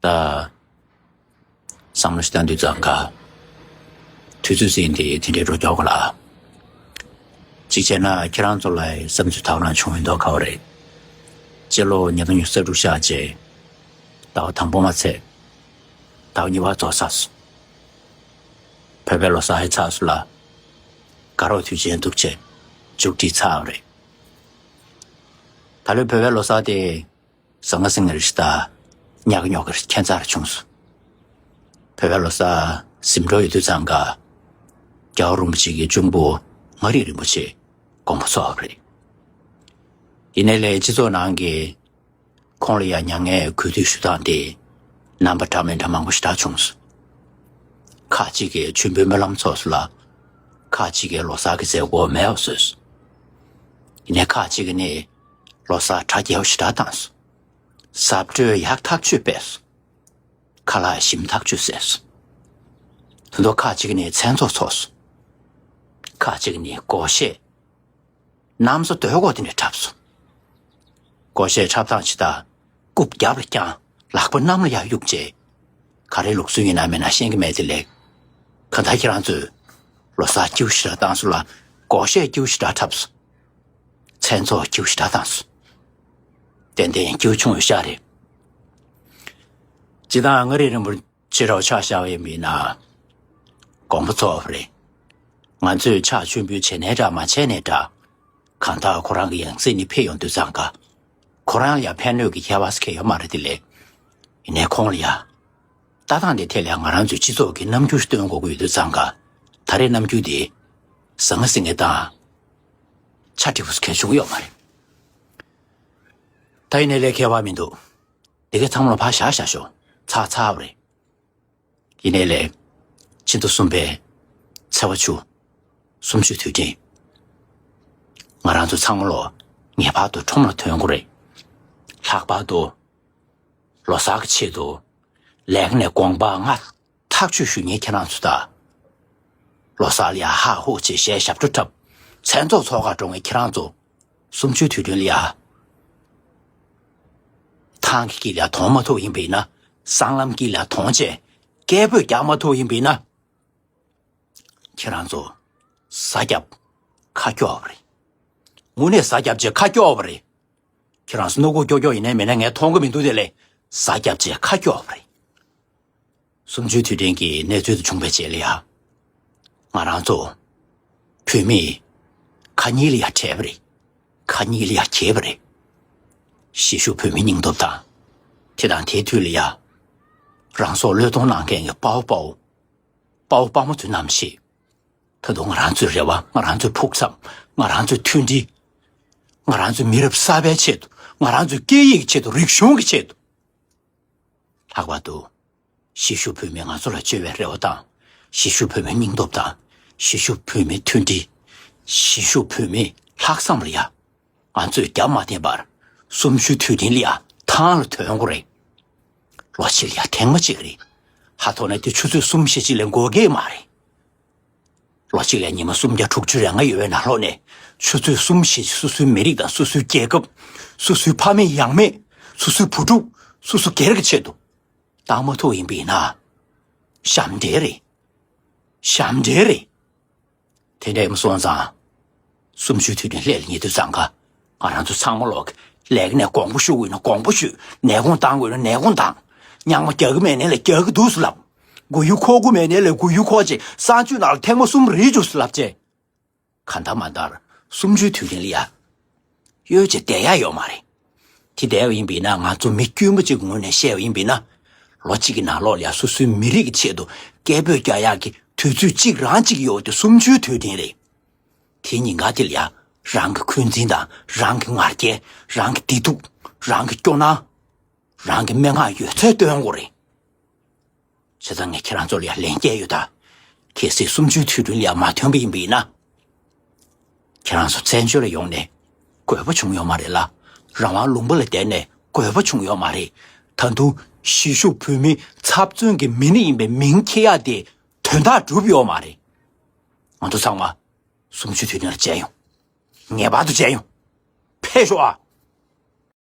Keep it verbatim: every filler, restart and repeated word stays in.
ད་བསམ་བློ་ཞིག་བཏང་དུས་ཙང་ཀ། དུས་ཚོད་ཟིན་དེ་དེ་འདྲའི་འགྲོ་མགྱོགས་ག་ལ། གཅིག་བྱས་ན་ཁྱེད་རང་ཚོ་ལ་བསམ་ཚུལ་དག་རང་བྱུང་ཡོད་མདོག་ཁ་བ་རེད། སྤྱི་ལོ་ཉིས་སྟོང་ཉི་ཤུ་རྩ་དྲུག་ཤར་རྗེས། ཟླ་བ་དང་པོ་མ་ཚད། ཟླ་བ་གཉིས་པ་རྫོགས་ཚར་སོང་། བོད་པའི་ལོ་གསར་ཧེ་ཚར་སོང་ལ། དགའ་རོགས་དུས་ཆེན་འདུག་བྱས་མཇུག་སྒྲིལ་ཚར་བ་རེད། ད་ལོའི་བོད་པའི་ལོ་གསར་དེ་ཟང་ངེ་ཟིང་ངེ་རེད་ཤག་ད་ཉག་ག་ཉོག་ག་ཁྱད་མཚར་བྱུང་སོང་། བོད་པའི་ལོ་གསར་ཟིན་འགྲོ་ཡོད་དུས་ཙང་ཀ། རྒྱལ་བ་རིན་པོ་ཆེ་གི་གཅུང་པོ་མངའ་རིས་རིན་པོ་ཆེ་དགོངས་པ་རྫོགས་པ་རེད། ཡིན་ནའི་ལས་སྤྱི་ཚོགས་ནང་གི་ཁོང་ལ་ཡང་མྱ་ངན་གུས་འདུད་ཞུ་སྟངས་དེ་རྣམ་པ་འདྲ་མི་འདྲ་མང་པོ་ཞེ་དྲག་བྱུང་སོང་། ཁག་ཅིག་གིས་མཆོད་འབུལ་སྨོན་ལམ་ཚོགས་སོང་ལ། ཁག་ཅིག་གིས་ལོ་གསར་གྱི་མཛད་སྒོ་མེད་པ་བཟོས་སོང་། ཡིན་ནའི་ཁག་ཅིག་གིས་ནི་ལོ་གསར་གྲ་རྒྱས་པོ་ཞེ་དྲག་བཏང་སོང་། གཟབ་སྤྲོས་ཡག་ཐག་ཆོད་སྤེལ་སོང་། ཁ་ལག་ཞིམ་ཐག་ཆོད་བཟས་སོང་། དེ་ཚོ་ཁག་ཅིག་ནི་མཚན་ཚོགས་ཚོགས་སོང་། ཁག་ཅིག་ནི་སྒོར་གཞས། གནམ་ས་རྡོའི་སྒོ་དེ་ནས་འཁྲབ་སོང་། སྒོར་གཞས་འཁྲབ་སྟངས་ཇི་ལྟར། རྐུབ་རྒྱབ་ལ་བརྐྱངས། ལག་པ་གནམ་ལ་ཡར་གཡུག་བྱས། ག་རེ་ལུགས་སྲོལ་ཡིན་ན་མིན་ན་ཤེས་ཀྱི་མེད་དེ་ལས། གང་ལྟར་ཁྱེད་རང་ཚོས་ལོ་གསར་སྐྱིད་པོ་ཞེ་དྲག་བཏང་སོང་ལ། སྒོར་གཞས་སྐྱིད་པོ་ཞེ་དྲག་འཁྲབ་སོང་། མཚན་ཚོགས་སྐྱིད་པོ་ཞེ་དྲག་བཏང་སོང་། ཏན་ཏན་སྐྱིད་པོ་བྱུང་ཡོད་ཤག་རེད། སྤྱིར་བཏང་མངའ་རིས་རིན་པོ་ཆེ་རུ་ཆ་བཞག་པ་ཡིན་པ་ཡིན་ན། དགོངས་པ་རྫོགས་པ་རེད། ང་ཚོས་ཕྱག་མཆོད་འབུལ་བྱས་ནའི་འདྲ་མ་བྱས་ནའི་འདྲ། གང་ལྟར་ཁོ་རང་གི་ཡང་སྲིད་ནི་ཕེབས་ཡོང་དུས་ཙང་ཀ། ཁོ་རང་ལ་ཡང་ཕན་གནོད་ཀྱི་ཁྱད་པར་ཟེར་མཁན་ཡོད་མ་རེད་དེ་ལས། ཡིན་ནའི་ཁོང་ལ་ཡང་། ལྟ་སྟངས་དེ་ཐད་ལ་ཡང་ང་རང་ཚོའི་སྤྱི་ཚོགས་ཀྱི་རྣམ་འགྱུར་སྟོན་དགོས་ཀྱི་ཡོད་དུས་ཙང་ཀ། ད་རེས་རྣམ་འགྱུར་དེ། ཟང་ངེ་ཟིང་ངེ་དང་། ཆ་འགྲིག་པོ་ཟེར་མཁན་བྱུང་ཡོད་མ་རེད། ད་ཡིན་ནའི་ལས་ཁྱད་པར་མི་འདུག་དེ་གའི་ཚང་མ་ལ་ཕར་བཞག་བཞག་ཤོག་ཚར་ཚར་བ་རེད། ཡིན་ནའི་ལས། ཕྱི་ཟླ་གསུམ་པའི་ཚེས་པ་བཅུ། གསུམ་བཅུའི་དུས་དྲན། ང་རང་ཚོ་ཚང་མ་ལོ་ངེས་པར་དུ་ཁྲོམ་ལ་ཐོན་དགོས་རེད། ལྷག་པར་དུ། ལོ་གསར་གྱི་ཆེད་དུ། ལས་ཀ་ནས་དགོངས་པ་ང་ཐག་ཆོད་ཞུ་མཁན་ཁྱེད་རང་ཚོ་དང་། ལོ་གསར་ལ་ཡ་ཧ་ཧུ་བྱེད་གཞས་ཞབས་བྲོ་འཁྲབ། མཚན་ཚོགས་ཚོགས་ཁག་འགྲོ་མཁན་ཁྱེད་རང་ཚོ། གསུམ་བཅུའི་དུས་དྲན་ལ་ཡ། ཐང་གི་དཀྱིལ་ལ་ཡ་དོང་མ་ཐུག་ཡིན་པ་ཡིན་ན། སྲང་ལམ་དཀྱིལ་ལ་ཡ་དོང་བཅད། སྐད་འབོད་རྒྱག་མ་ཐུབ་ཡིན་པ་ཡིན་ན། ཁྱེད་རང་ཚོ། ཟ་རྒྱབ། ཁ་སྐྱོ་བ་རེད། དངོས་གནས་ཟ་རྒྱབ་བྱས་ཁ་སྐྱོ་བ་རེད། ཁྱེད་རང་ཚོ་སྣུག་གུ་སྐྱོ་སྐྱོ་ཡིན་ནའི་མིན་ན་ངས་མཐོང་གི་མི་འདུག་དེ་ལས། ཟ་རྒྱབ་བྱས་ཁ་སྐྱོ་བ་རེད། གསུམ་བཅུའི་དུས་དྲན་གྱི་གནས་ཚུལ་དེ་བྱུང་བའི་རྗེས་ལ་ཡ། ང་རང་ཚོ། བོད་མི། ཁ་གཉིས་ལ་ཡ་བྲལ་བ་རེད། ཁ་གཉིས་ལ་ཡ་གྱེས་པ་རེད། གཞིས་བཞུགས་བོད་མི་སྙིང་སྟོབས་དང་། དེ་དང་དེའི་མཐུད་ལ་ཡ། རང་སྲོག་བློས་གཏོང་གནང་མཁན་གྱི་དཔའ་བོ་དཔའ་བོ། དཔའ་བོ་དཔའ་མོ་ཚོའི་རྣམ་ཤེས། ད་དུང་ང་རང་ཚོའི་རེ་བ། ང་རང་ཚོའི་ཕུགས་བསམ། ང་རང་ཚོའི་མཐུན་སྒྲིལ། ང་རང་ཚོའི་མི་རབས་གསར་པའི་ཆེད་དུ། ང་རང་ཚོའི་སྐད་ཡིག་གི་ཆེད་དུ། རིག་གཞུང་གི་ཆེད་དུ། ལྷག་པར་དུ། གཞིས་བཞུགས་བོད་མི་ང་ཚོ་ལ་བཅོལ་བའི་རེ་བ་དང་། གཞིས་བཞུགས་བོད་མིའི་སྙིང་སྟོབས་དང་། གཞིས་བཞུགས་བོད་མིའི་མཐུན་སྒྲིལ། གཞིས་བཞུགས་བོད་མིའི་ལྷག་བསམ་ལ་ཡ། ང་ཚོས་རྒྱབ་མ་བརྟེན་པར། གསུམ་བཅུའི་དུས་དྲན་ལ་ཡ་ཐང་ལ་ཐོན་དགོས་རེད། ལོ་གཅིག་ལ་ཡ་ཐེངས་མ་གཅིག་རེད། ཧ་ཐོག་ན་དེ་ཆུ་ཚོད་གསུམ་བཞི་གཅིག་ལས་འགོར་གྱི་མ་རེད། ལོ་གཅིག་ལ་ཉི་མ་སུམ་བརྒྱ་དྲུག་ཅུ་རེ་ལྔ་ཡོད་པའི་ནང་ལོགས་ནས། ཆུ་ཚོད་གསུམ་བཞི་སོ་སོའི་མི་རིགས་དང་། སོ་སོའི་རྒྱལ་ཁབ། སོ་སོའི་ཕ་མེས་ཡང་མེས། སོ་སོའི་བུ་ཕྲུག། སོ་སོ་སྒེར་གྱི་ཆེད་དུ། བཏང་མ་ཐུབ་ཡིན་པ་ཡིན་ན། ཞབས་འདྲེན་རེད། ཞབས་འདྲེན་རེད། དེ་འདྲ་ཡིན་སོང་ཙང་། གསུམ་བཅུའི་དུས་དྲན་སླེབས་ལ་ཉེ་དུས་ཙང་ཀ། ང་རང་ཚོ་ཚང་མ་ལོག་ལས་ཀ་ནས་དགོངས་པ་ཞུ་དགོས་ན་དགོངས་པ་ཞུ། ནད་དགོངས་བཏང་དགོས་ན་ནད་དགོངས་བཏང་། སྙང་མ་རྒྱག་གི་མེད་ནའི་ལ་རྒྱག་གི་འདུག་ཟེར་ལབ། མགོ་ཡུ་འཁོར་དགོས་མེད་ནའི་ལ་མགོ་ཡུ་འཁོར་བྱས། གསང་སྤྱོད་ནང་ལ་ཐེངས་མ་གསུམ་རེད་འཇུག་ཟེར་ལབ་བྱས། གང་ལྟར་མ་ལྟར་གསུམ་བཅུའི་དུས་དྲན་ལ་ཡ། གཡོལ་བྱས་བསྡད་ཡ་ཡོད་མ་རེད། དེ་བསྡད་པ་ཡིན་པས་ན། ང་ཚོ་མི་དཀྱུས་མ་གཅིག་གི་ངོས་ནས་བཤད་པ་ཡིན་པས་ན། ལོ་གཅིག་གི་ནང་ལོགས་ལ་ཡ་སོ་སོའི་མི་རིགས་ཀྱི་ཆེད་དུ་སྐད་འབོད་རྒྱག་ཡག་གི་དུས་ཚོད་གཅིག་རང་གཅིག་ཡོད་དེ་གསུམ་བཅུའི་དུས་དྲན་རེད། དེའི་ཉིན་ག་དེ་ལ་ཡ། རང་གི་འཁོན་འཛིན་དང་། རང་གི་ང་རྒྱལ། རང་གི་བདེ་སྡུག། རང་གི་སྐྱོ་སྣང་། རང་གི་སྨྲེ་སྔགས་ཡོད་ཚད་སྟོན་དགོས་རེད། བྱས་ཙང་ངས་ཁྱེད་རང་ཚོ་ལ་ཡ་ལན་བསྐྱལ་ཡོད་ད། གལ་སྲིད་གསུམ་བཅུའི་དུས་དྲན་ལ་ཡ་མ་ཐོན་པ་ཡིན་པ་ཡིན་ན། ཁྱེད་རང་ཚོ་བཙན་བྱོལ་ལ་ཡོང་ནས་དགོས་པ་བྱུང་ཡོད་མ་རེད་ལ། རང་དབང་ལུང་པ་ལ་བསྡད་ནས་དགོས་པ་བྱུང་ཡོད་མ་རེད། ད་དུང་གཞིས་བཞུགས་བོད་མིའི་ཚབ་མཚོན་གྱི་མི་སྣ་ཡིན་པའི་མིང་འཁྱེར་ཡ་དེ་དོན་དག་གྲུབ་ཡོད་མ་རེད། ང་ཚོ་ཚང་མ་གསུམ་བཅུའི་དུས་དྲན་ལ་མཇལ་ཡོང་། ངེས་པར་དུ་མཇལ་ཡོང་། ཕེབས་ཤོག་ཨ།